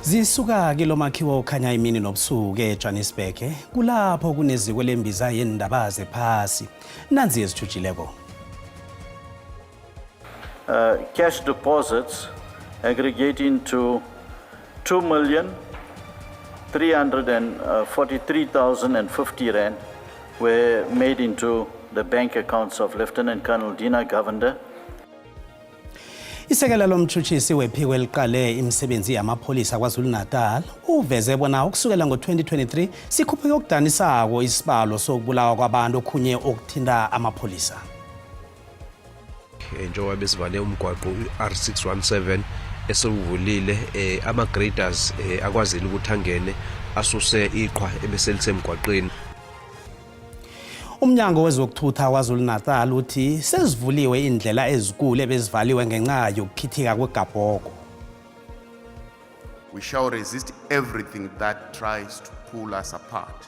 Zisuka kilo makhiwo okhanya imini nobusuku eJohannesburg, kulapho kuneziko lembiza yeendaba zephasi. Nanzi ezithujileko. Cash deposits aggregating to 2,343,050 rand were made into the bank accounts of Lieutenant Colonel Dina Govender. Isekela lomtshutshisi wephiko eliqale imisebenzi yamapholisa KwaZulu-Natal uveze bona ukusukela ngo-2023 sikhuphuke okudanisako isibalo sokubulawa kwabantu okhunye okuthinta amapholisa. Njengoba besivale umgwaqo u-R617 esewuvulile, ama-graders akwazile ukuthi angene asuse iqhwa ebeselisemgwaqeni. Umnyango wezokuthutha KwaZulu-Natal uthi sezivuliwe indlela ezikulu ebezivaliwe ngenxa yokukhithika kwegabhoko. We shall resist everything that tries to pull us apart,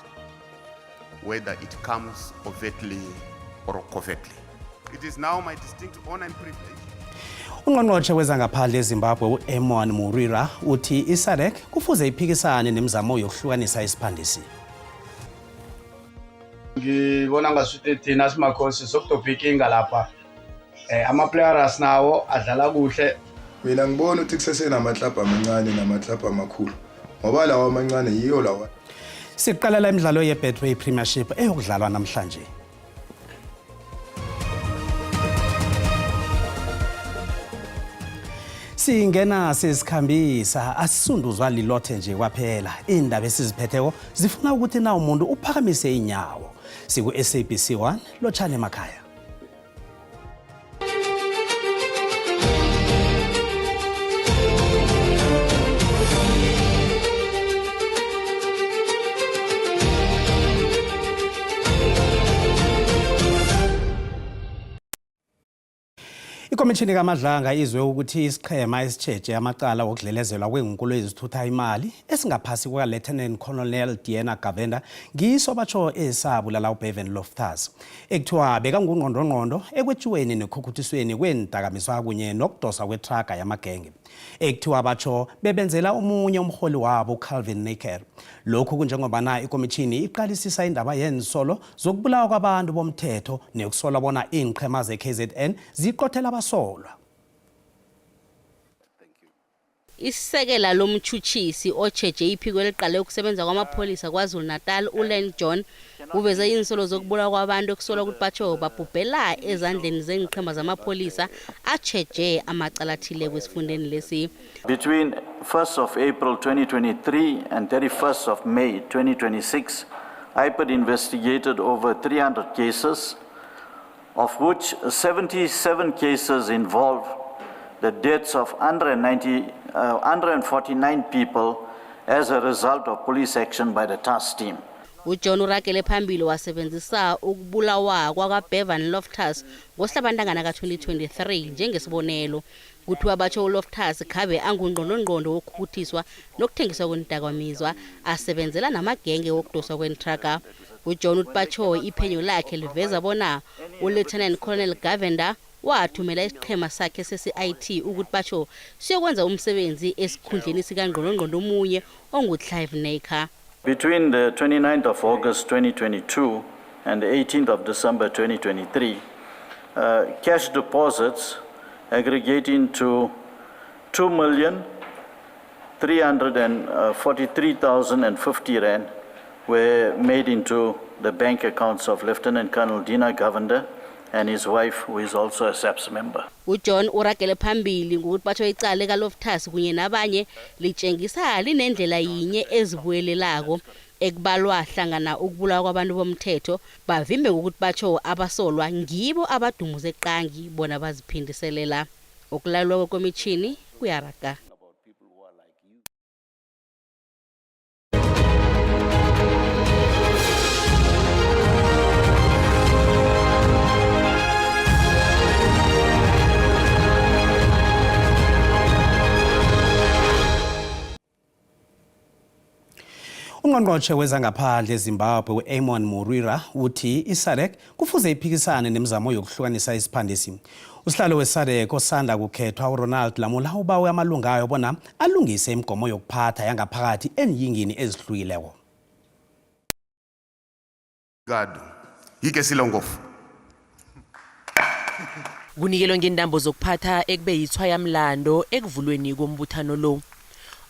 whether it comes overtly or covertly. It is now my distinct honor and privilege. Ungqongqotjhe wezangaphandle eZimbabwe u-Amon Murwira uthi iSADC kufuze iphikisane nemizamo yokuhlukanisa isiphandisi. Ngibona ngasuthi thina simakhosi sokudobha ikinga lapha, ama-player asinawo adlala kuhle. Mina ngibona ukuthi kusesenamaklabhu amancane namaklabhu amakhulu, ngoba lawa amancane yiyo lawa. Siqalela imidlalo ye-Betway Premiership eyokudlalwa namhlanje. Singena sesikhambisa, asisunduzwa lilothe nje kwaphela. Iindaba esiziphetheko zifuna ukuthi na umuntu uphakamise inyawo. Siku-SABC 1, lotshani emakhaya. Ikomishini kaMadlanga izwe ukuthi isiqhema esitjheje amacala wokudlelezelwa kweenkoloyi ezithutha imali esingaphasi kuka-Lieutenant Colonel Diana Govender ngiso batsho esabulala uBevan Loftus, ekuthiwa bekangungqondongqondo ekwetjiweni nekhukhuthisweni kweendakamizwa kunye nokudoswa kwetraga yamagenge, ekuthiwa batsho bebenzela omunye umrholi wabo uCalvin Naker. Lokhu kunjengobana ikomitjhini iqalisisa indaba yeensolo zokubulawa kwabantu bomthetho nekusolwa bona iinqhema ze-KZN ziqothela abasolwa. Isekela lomtjhutjhisi otjheje iphiko eliqale ukusebenza kwamapholisa KwaZulu-Natal uLen John uveze iinsolo zokubulawa kwabantu ekusolwa ukuthi batjho babhubhela ezandleni zeenqhema zamapholisa atjheje amacala athileko esifundeni lesi. Between 1st of April 2023 and 31st of May 2026, IPID investigated over 300 cases, of which 77 cases involve the deaths of 149 people as a result of police action by the task team. UJohn uragele phambili wasebenzisa ukubulawa kwakaBevan Loftus ngoSihlabantangana ka-2023 njengesibonelo. Kuthiwa batsho uLoftus khabe angungqondongqondo wokukhukuthiswa nokuthengiswa kweendakamizwa, asebenzela namagenge wokudoswa kweentraga. UJohn uthi batsho iphenyo lakhe liveza bona uLieutenant Colonel Govender wathumela isiqhema sakhe se-CIT ukuthi batsho siyokwenza umsebenzi esikhundleni sikangqondongqondo omunye onguClive Naker. Between the 29th of August 2022 and the 18th of December 2023, cash deposits aggregating to 2,343,050 rand were made into the bank accounts of Lieutenant Colonel Dina Govender and his wife, who is also a SAPS member. UJohn uragele phambili ngokuthi batjho icala likaLoftus kunye nabanye litjengisa linendlela yinye ezibuyelelako, ekubalwa hlangana ukubulawa kwabantu bomthetho, bavimbe ngokuthi batjho abasolwa ngibo abadumuze qangi bona baziphindiselela. Ukulalelwa kwekomitjhini kuyaraga. Ungqongqotjhe wezangaphandle eZimbabwe u-Amon Murwira uthi iSADC kufuze iphikisane nemizamo yokuhlukanisa isiphandesi. Usihlalo weSADC osanda kukhethwa uRonald Lamola ubawe amalunga ayo bona alungise imigomo yokuphatha yangaphakathi eenyingini ezihlukileko. Gado. Hike silongofu. Kunikelwe ngentambo zokuphatha ekube yithwayamlando ekuvulweni kombuthano lo.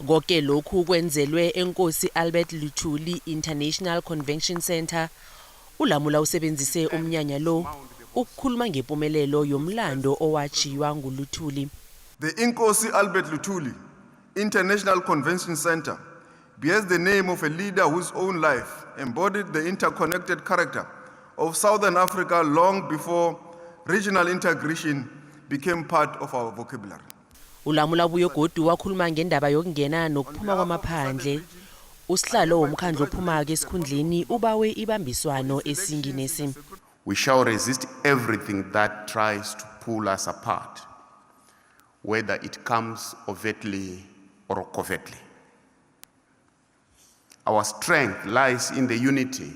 Konke lokhu kwenzelwe eNkosi Albert Luthuli International Convention Centre. ULamula usebenzise umnyanya lo ukukhuluma ngempumelelo yomlando owatjhiywa nguLuthuli. The Inkosi Albert Luthuli International Convention Center bears the name of a leader whose own life embodied the interconnected character of Southern Africa long before regional integration became part of our vocabulary. ULamula buye godu wakhuluma ngendaba yokungena nokuphuma kwamaphandle. Usihlalo womkhandlu ophumako esikhundleni ubawe ibambiswano esinginesi. We shall resist everything that tries to pull us apart, whether it comes overtly or covertly. Our strength lies in the unity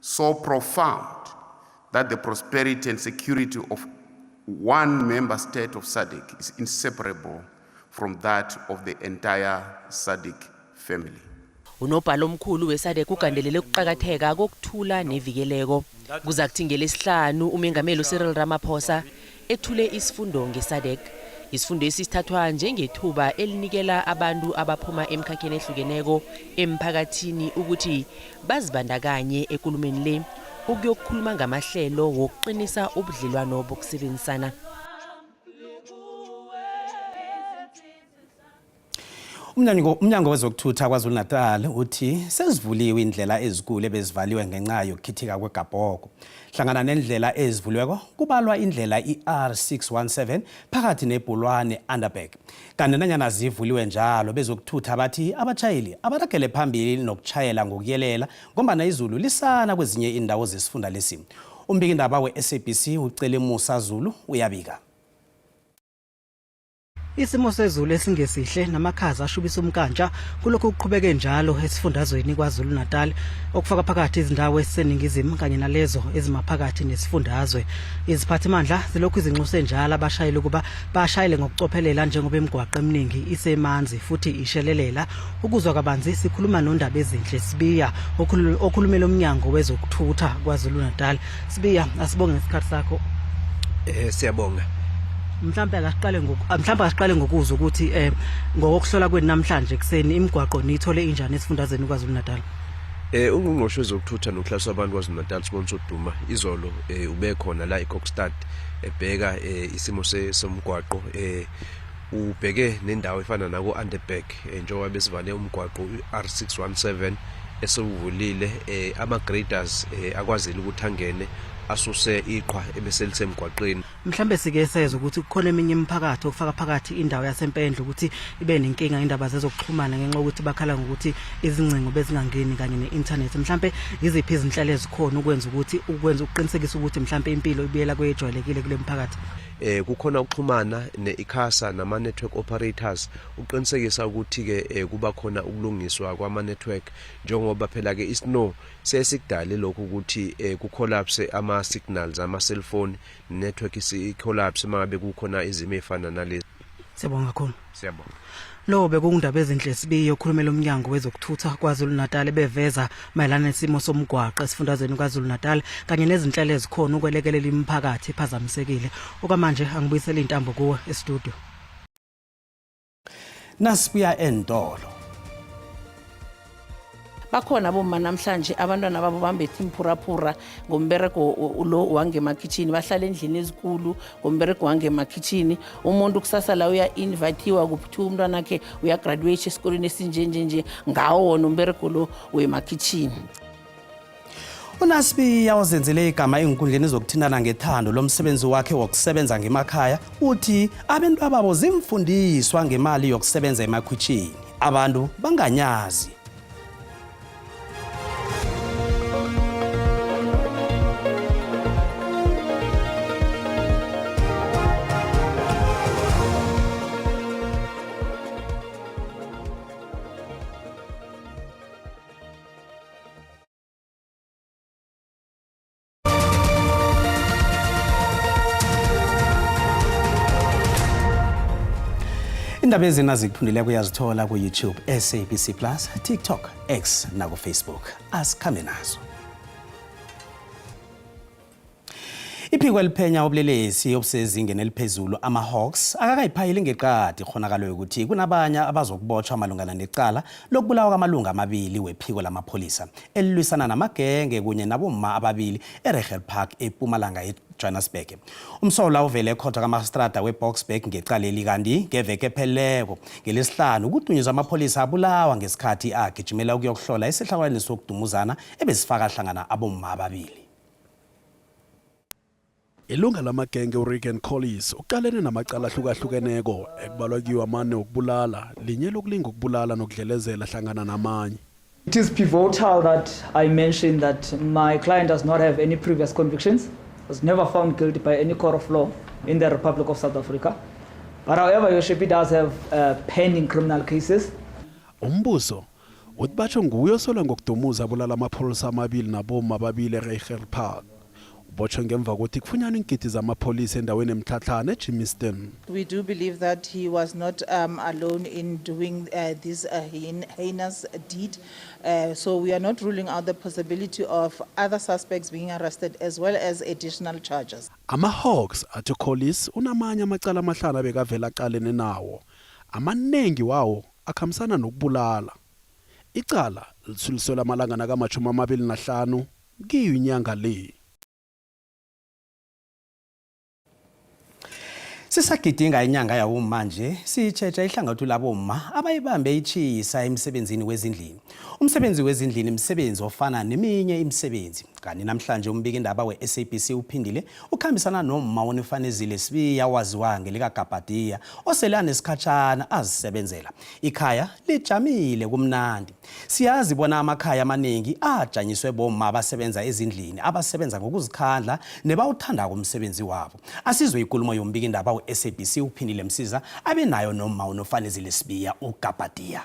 so profound that the prosperity and security of one member state of SADC is inseparable from that of the entire SADC family. Unobhala omkhulu weSADC ugandelele ukuqakatheka kokuthula nevikeleko. Kuza kuthi ngelesihlanu uMengameli uCyril Ramaphosa ethule isifundo ngeSADC. Isifundo esithathwa njengethuba elinikela abantu abaphuma emkhakheni ehlukeneko emphakathini ukuthi bazibandakanye ekulumeni le ukuyokukhuluma ngamahlelo wokuqinisa ubudlelwano bokusebenzisana. Umnyango wezokuthutha KwaZulu-Natal uthi sezivuliwe indlela ezikulu ebezivaliwe ngenxa yokukhithika kwegabhogo. Hlangana nendlela ezivuliweko kubalwa indlela i-R617 phakathi neBhulwane Underberg. Kanti nanyana zivuliwe njalo bezokuthutha bathi abatjhayeli abaragele phambili nokuchayela ngokuyelela ngombana izulu lisana kwezinye indawo zesifunda lesi. Umbikindaba we-SABC uCele Musa Zulu uyabika. Isimo sezulu esingesihle namakhaza ashubisa umkantsha kulokhu kuqhubeke njalo esifundazweni KwaZulu-Natal, okufaka phakathi izindawo eziseningizimu kanye nalezo ezimaphakathi nesifundazwe. Iziphathimandla zilokhu izinxuse njalo abashayeli ukuba bashayele ngokucophelela njengoba imigwaqo eminingi isemanzi futhi ishelelela. Ukuzwa kabanzi sikhuluma noNdabezinhle Sibiya okhulumela umnyango wezokuthutha KwaZulu-Natal. Sibiya, asibonge ngesikhathi sakho. Siyabonga. Mhlawumbe akasiqale ngokuzwa ukuthi ngokuhlola kwenu namhlanje kuseni imigwaqo niyithole injani esifundazweni KwaZulu-Natal. Ungqongqoshe wezokuthutha nokuhlaliswa abantu KwaZulu-Natal Siboniso Duma izolo ube khona la eKokstad ebheka isimo somgwaqo, ubheke nendawo efana nako Underberg, njengoba besivale umgwaqo R617 esewuvulile, ama graders akwazile ukuthi angene asuse iqhwa ebeselisemgwaqeni. Mhlambe sike sezwe ukuthi kukhona eminye imiphakathi okufaka phakathi indawo yaseMpendle ukuthi ibe nenkinga indaba zezokuxhumana ngenxa yokuthi bakhala ngokuthi izingcingo bezingangeni kanye ne-internet. Mhlambe yiziphi izinhlelo ezikhona ukwenza ukuthi ukwenza ukuqinisekisa ukuthi mhlambe impilo ibuyela kwejwayelekile kule mphakathi? Kukhona ukuxhumana ne-ICASA nama network operators uqinisekisa ukuthi ke kuba khona ukulungiswa kwama network, njengoba phela ke isnow sesikudale lokhu ukuthi kucollapse ama signals ama cellphone network isi collapse mangabe kukhona izimo ezifana nalezi. Siyabonga kakhulu. Siyabonga. Lo bekuNdabezinhle Sibiya okhulumela umnyango wezokuthutha KwaZulu-Natal beveza mayelana nesimo somgwaqo esifundazweni KwaZulu-Natal kanye nezinhlelo ezikhona ukwelekelela imiphakathi ephazamisekile. Okwamanje angibuyisele intambo kuwe e-studio. Nasibuya entolo. Bakhona bomma namhlanje abantwana babo bambethe imphuraphura ngombereko lo wangemakhitshini, bahlala endlini ezikulu ngombereko wangemakhitshini. Umuntu kusasa la uya-invithiwa kuthiwa umntwana wakhe uyagraduate esikolweni esinjenjenje ngawo wona umbereko lo wemakhitshini. UNasibiya ozenzele igama ezinkundleni zokuthintana ngethando lomsebenzi wakhe wokusebenza ngemakhaya uthi abantu ababo zimfundiswa ngemali yokusebenza emakhwitshini, abantu banganyazi. Indaba ezinazikuphundileko uyazithola ku-YouTube, SABC Plus, TikTok, X naku-Facebook. Asikhambe nazo. Iphiko eliphenya ubulelesi obusezingeni eliphezulu ama-Hawks akakayiphayeli ngeqadi ikghonakalo yokuthi kunabanye abazokubotjhwa malungana necala lokubulawa kwamalunga amabili wephiko lamapholisa elilwisana namagenge kunye nabomma ababili eReiger Park ePumalanga eJohannesburg. Umsolwa uvele ekhotho kamarhistrada weBoksburg ngecaleli kanti ngeveke epheleleko ngelesihlanu kudunyiswa amapholisa abulawa ngesikhathi agijimela ukuyokuhlola esehlakalweni sokudumuzana ebesifaka hlangana abomma ababili. Ilunga lamagenge uRegan Collis uqalene namacala ahlukahlukeneko ekubalwa kiwo amane wokubulala, linye lokulinga ukubulala nokudlelezela hlangana namanye. It is pivotal that I mention that my client does not have any previous convictions, was never found guilty by any court of law in the Republic of South Africa. But however, Your Worship, he does have pending criminal cases. Umbuso uthi batjho nguye osolwa ngokudumuza abulala amapholisa amabili nabomma ababili eReiger Park. Ubotjhwe ngemva kokuthi kufunyanwe iingidi zamapholisa endaweni emtlhatlhana eGermiston. We do believe that he was not alone in doing this heinous deed. So we are not ruling out the possibility of other suspects being arrested as well as additional charges. Ama-Hawks athi Collis unamanye amacala amahlanu abekavela aqalene nawo. Amanengi wawo akhambisana nokubulala. Icala lithuliselwa amalangana kama-25 kiyo inyanga le. Sisagidinga inyanga yabomma nje, sitjheja ihlangothi labomma abayibambe itjhisa emsebenzini wezindlini. Umsebenzi wezindlini msebenzi ofana neminye imisebenzi. Kanti namhlanje umbikindaba we-SABC uphindile ukhambisana nomma onefanezile Sibiya waziwa ngelikagabhadiya osele anesikhatshana azisebenzela. Ikhaya lijamile kumnandi. Siyazi bona amakhaya amaningi ajanyiswe bomma abasebenza ezindlini, abasebenza ngokuzikhandla nebawuthandako umsebenzi wabo. Asizwe ikulumo yombikindaba we-SABC uphindile Msiza abe nayo nomma unofanezile Sibiya uGabhadiya.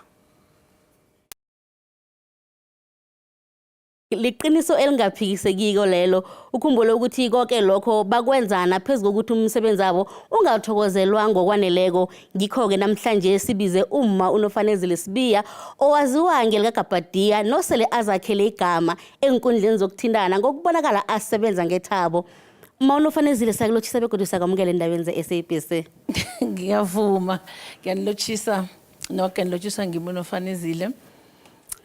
Liqiniso elingaphikisekiko lelo. Ukhumbule ukuthi konke lokho bakwenzana phezu kokuthi umsebenzi wabo ungathokozelwa ngokwaneleko. Ngikho-ke namhlanje sibize umma unofanezile Sibiya owaziwa ngelikagabhadiya nosele azakhele igama enkundleni zokuthintana ngokubonakala asebenza ngethabo. Uma unofanezile, sakulotshisa begodu sakwamukela endaweni ze-SABC. Ngiyavuma, ngiyanilotshisa noke, nilotshisa ngimi unofanezile.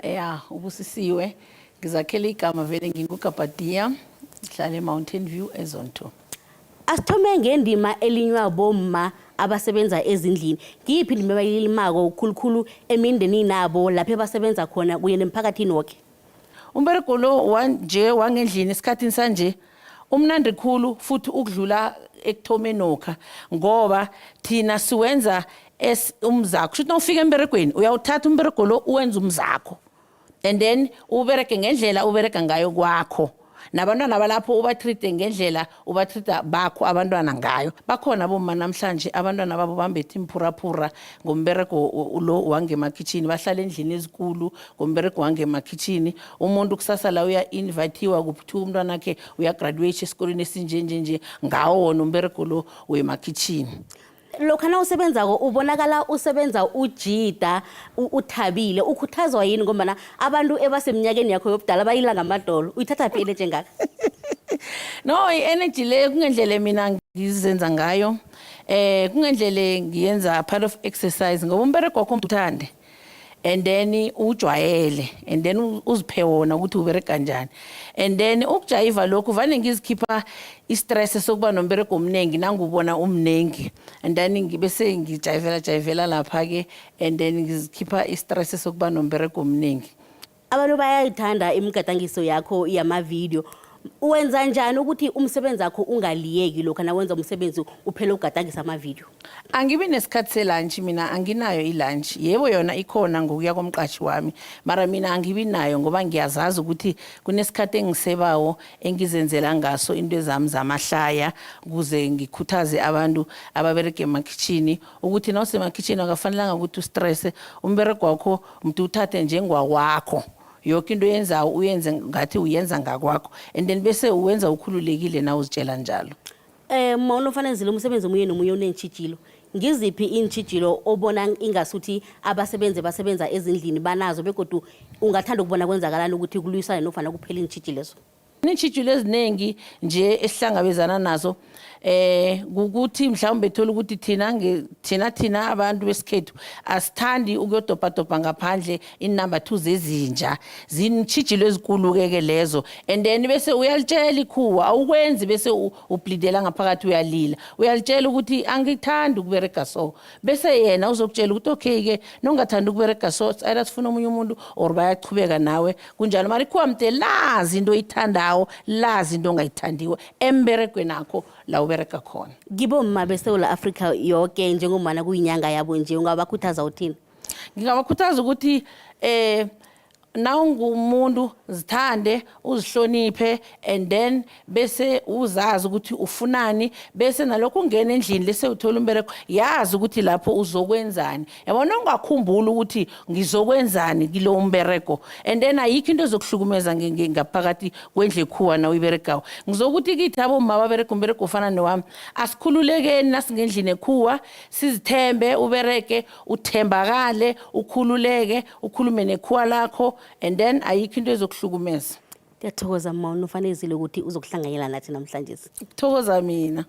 Ya, ubusisiwe. Ngizakhela igama vele, ngingugabhadiya, ngihlala e-Mountain View eZone 2. Asithome ngendima elinywa bomma abasebenza ezindlini. Ngiyiphi indima abayilimako khulukhulu emindenini nabo lapho ebasebenza khona kunye nemphakathini woke? Umberego lo wanje wangendlini esikhathini sanje umnandi khulu futhi ukudlula ekuthomeni okha, ngoba thina siwenza es umzakho. Kusho ukuthi nawufika emberegweni uyawuthatha umberego lo uwenza umzakho, and then uberege ngendlela uberega ngayo kwakho, nabantwana balapho ubatreat ngendlela ubatreat bakho abantwana ngayo. Bakhona bomma namhlanje abantwana babo bambethe imphuraphura ngomberego lo wangemakhitshini, bahlala endlini ezikulu ngomberego wangemakhitshini. Umuntu kusasa la uya-invithiwa kuthiwa umntwana wakhe uyagraduate esikolweni esinjenjenje ngawo wona umberego lo wemakhitshini. Lokha na usebenzako ubonakala usebenza ujida uthabile, ukhuthazwa yini? Ngombana abantu ebaseminyakeni yakho yobudala bayila ngamadolo. Uyithatha phi energy engaka? No, i-energy le kungendlela mina ngizenza ngayo, kungendlela ngiyenza part of exercise, ngoba umberego wakho uthande and then ujwayele and then uziphe wona ukuthi uberega njani, and then ukujayiva lokhu vane ngizikhipha i-stress sokuba nomberego omningi nangubona umningi, and then ngibese ngijayivela jayivela lapha-ke and then ngizikhipha i-stress sokuba nomberego omningi. Abantu bayayithanda imigadangiso yakho yamavidiyo. Wenza njani ukuthi umsebenzi wakho ungaliyeki lokhu nawenza umsebenzi uphele ugadangisa amavidiyo? Angibi nesikhathi selantshi mina, anginayo ilantshi. Yebo, yona ikhona ngokuya komqashi wami, mara mina angibi nayo ngoba ngiyazazi ukuthi kunesikhathi engisebawo engizenzela ngaso into ezami zamahlaya, ukuze ngikhuthaze abantu ababerega emakhitshini ukuthi nawusemakhitshini akafanelanga ukuthi ustresse. Umberego wakho mntu uthathe njengwakwakho, yoke into oyenzayo uyenze ngathi uyenza ngakwakho, and then bese uwenza ukhululekile na uzitshela njalo. Ma unofanezile, umsebenzi omunye nomunye uneentjhijilo. Ngiziphi iintjhijilo obona ingasuthi abasebenzi basebenza ezindlini banazo, begodu ungathanda ukubona kwenzakalani ukuthi kulwisane nofana kuphela iintjhijilo lezo? Iintjhijilo eziningi nje esihlangabezana nazo ukuthi mhlawumbe thola ukuthi thina abantu besikhethu asithandi ukuyodobhadobha ngaphandle inumber 2 zezinja. Zintjhijilo ezikulu-ke ke lezo, and then bese uyalitshela ikhuwa awukwenzi, bese ublidela ngaphakathi, uyalila, uyalitshela ukuthi angithandi ukuberega so, bese yena uzokutshela ukuthi okay-ke nongathandi ukuberega so, either sifuna omunye umuntu or bayachubeka nawe kunjalo. Mara ikhuwa mde lazi into oyithandawo, lazi into ongayithandiwo emberegweni akho la uberega khona. Kibomma beSewula Afrika yoke, njengombana kuyinyanga yabo nje, ungabakhuthaza uthini? Ngingabakhuthaza ukuthi nawungumuntu zithande, uzihloniphe, and then bese uzazi ukuthi ufunani, bese nalokho ungena endlini lese uthola umbereko, yazi ukuthi lapho uzokwenzani. Yabona, ungakhumbuli ukuthi ngizokwenzani kilowo mbereko, and then ayikho into ezokuhlukumeza ngaphakathi kwendlu ekhuwa na uyiberegawo. Ngizokuthi kithi abomma baberega umberego ofana nowami, asikhululekeni nasingendlini ekhuwa, sizithembe, ubereke, uthembakale, ukhululeke, ukhulume nekhuwa lakho, and then ayikho into ezokuhlukumeza. Ngiyathokoza mma unofanezile ukuthi uzokuhlanganyela nathi namhlanje. Kuthokoza mina.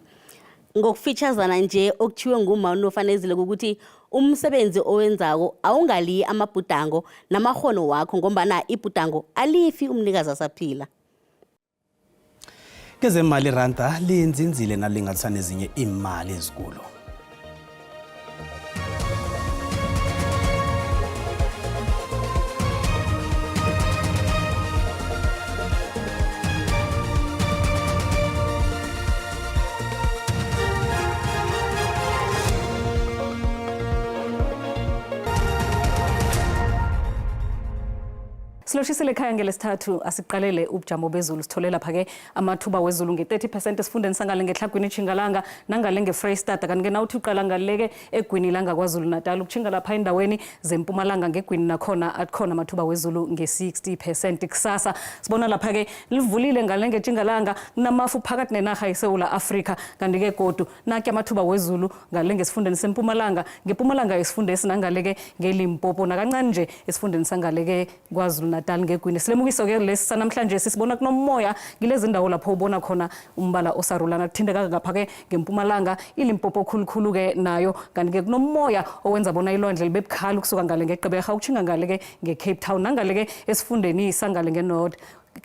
Ngokufitshazana nje, okuthiwe nguma unofanezile ukuthi umsebenzi owenzako awungaliyi amabhudango namakghono wakho, ngombana ibhudango alifi umnikazi asaphila. Kezemali, iranda linzinzile nalinganisana nezinye imali ezikulu. Siloshisile ekhaya ngelesithathu. Asiqalele ubujamo bezulu. Sithole lapha-ke amathuba wezulu nge-30% esifundeni sangale ngetlhagwini Tjingalanga nangale ngeFreyistata, kanti-ke nawuthi uqala ngaleke egwini langaKwaZulu Natal ukutjhinga lapha endaweni zempumalanga ngegwini, nakhona akhona amathuba wezulu nge-60%. Kusasa sibona lapha-ke livulile ngale ngetjingalanga, kunamafu phakathi nenarha yeSewula Afrika, kanti-ke godu nake amathuba wezulu ngale ngesifundeni sempumalanga, ngepumalanga yesifundesi, nangale-ke ngeLimpopo, nakancane nje esifundeni sangale-ke KwaZulu Natal ngegwini. Silemukiso-ke lesi sanamhlanje sisibona kunomoya kilezi ndawo lapho ubona khona umbala osarulana, kuthinteka ngapha-ke ngempumalanga, iLimpopo khulukhulu-ke nayo, kanti-ke kunomoya owenza bona ilwandle libe bukhali ukusuka ngale ngeGqeberha ukutjhinga ngale-ke nge-Cape Town nangale-ke esifundeni sangale nge-North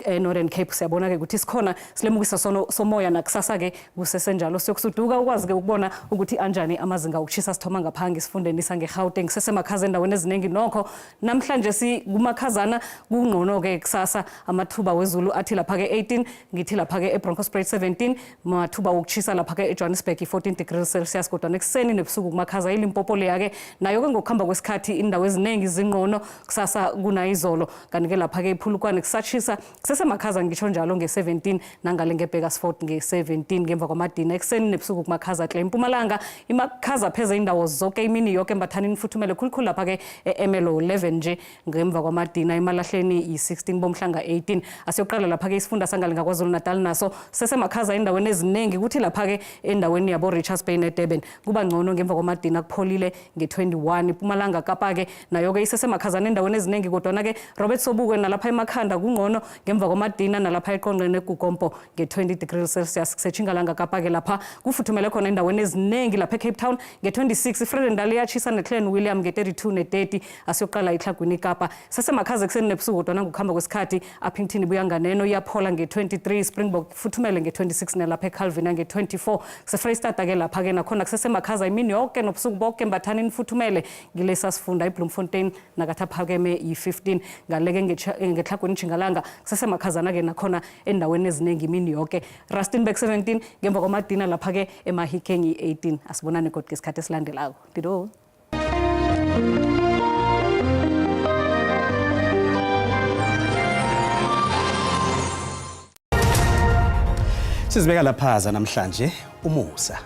e-Northern Cape. Siyabona-ke ukuthi sikhona silemukisa somoya nakusasa-ke kusesenjalo. Siyokusuduka ukwazi-ke ukubona ukuthi anjani amazinga okushisa. Sithoma ngapha ngesifundeni sange-Gauteng, sesemakhaza endaweni eziningi nokho namhlanje kumakhazana, kungcono-ke kusasa. Amathuba wezulu athi lapha-ke 18, ngithi lapha-ke eBronkhorstspruit 17, mathuba wokuchisa lapha-ke eJohannesburg i-14 degrees Celsius, kodwa nekuseni nebusuku kumakhaza. ILimpopo leya-ke nayo-ke ngokuhamba kwesikhathi indawo eziningi zingcono kusasa kunayizolo, kanti-ke lapha-ke iPhulukwane kusatshisa, kusesemakhaza ngisho njalo nge-17, nangale ngeBekersford nge-17 ngemva kwamadina. Ekuseni nebusuku kumakhaza hle. Impumalanga imakhaza pheze indawo zonke imini yoke, embathani nifuthumele khulukhulu lapha-ke e-Ermelo 11 nje ngemva kwamadina, emalahleni yi-16, bomhlanga 18. Asiyoqala lapha-ke isifunda sangale ngaKwaZulu Natal, naso sesemakhaza endaweni eziningi, kuthi lapha-ke endaweni yabo Richards Bay neDurban kuba ngcono ngemva kwamadina, kupholile nge-21. Impumalanga Kapa-ke nayo-ke isesemakhazana endaweni eziningi, kodwana-ke Robert Sobukwe nalapha emakhanda kungcono ngemva kwamadina, nalapha eqonqeni eGukompo nge-20 degrees Celsius. Kusetjhingalanga Kapa-ke lapha kufuthumele khona endaweni eziningi, lapha eCape Town nge-26, iVredendal iyatshisa neClan William nge-32 ne-30. Asiyoqala itlhagwini Kapa, sesemakhaza ekuseni nebusuku, kodwana ngokuhamba kwesikhathi Upington ibuya nganeno, iyaphola nge-23, Springbok futhumele nge-26, nalapha eCalvina nge-24. KuseFreyistata-ke lapha-ke nakhona kusesemakhaza imini yoke nobusuku boke, mbathani nifuthumele ngilesa sifunda. iBloemfontein nakathi aphakeme yi-15. Ngaleke ngetlhagwini Tjingalanga kusesemakhazana-ke nakhona endaweni eziningi imini yoke, Rustenburg 17 ngemva kwamadina, lapha-ke eMahikeng i-18. Asibonane kodwa ngesikhathi esilandelako. Dido. Sizibeka laphaza namhlanje, umusa.